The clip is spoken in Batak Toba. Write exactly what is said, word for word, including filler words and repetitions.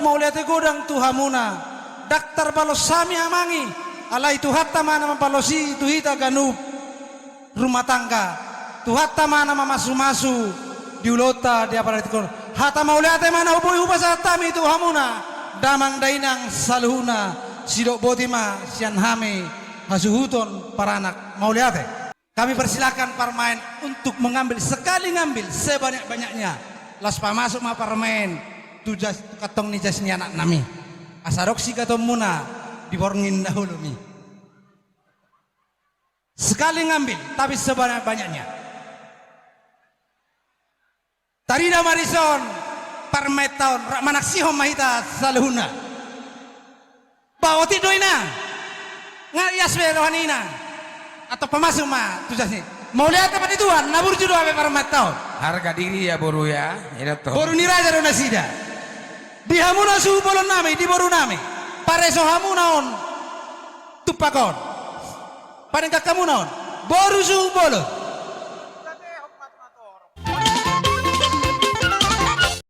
Mauliate godang tu hamuna. Ndang tarbalos hami amang i, alai Tuhanta ma na mambalosi tu hita ganup rumah tangga. Tuhanta ma na mamasumasu di ulaonta di apala di tingki on. Hata mauliate ma na boi hupasahat hami tu hamuna damang dainang saluhutna. Sidok boti ma sian hami hasuhuton paranak. Mauliate. Kami persilakan parmaen untuk mengambil, sekali ngambil sebanyak-banyaknya. Laos pamasuk ma parmaen tu jas, tu kantong ni jas ni anaknami. Asa adong sigatonmuna di borngin na holom i. Sekali ngambil, tapi sebanyak-banyaknya. Tarida ma dison parmaenta on, rap manaksihon ma hita saluhutna. Ba otik do ina. Nga ias be roha ni ina. Atau pamasuk ma tu jas ni. Mauliate ma di Tuhan, na burju do hape parmaenta on. Harga diri ya boru ya, ina to. Boru ni raja do nasida. Di hamuna suhut bolon nami, di boru nami. Pareso hamuna on. Tumpak on. Padenggan hamuna on. Boru suhut bolon.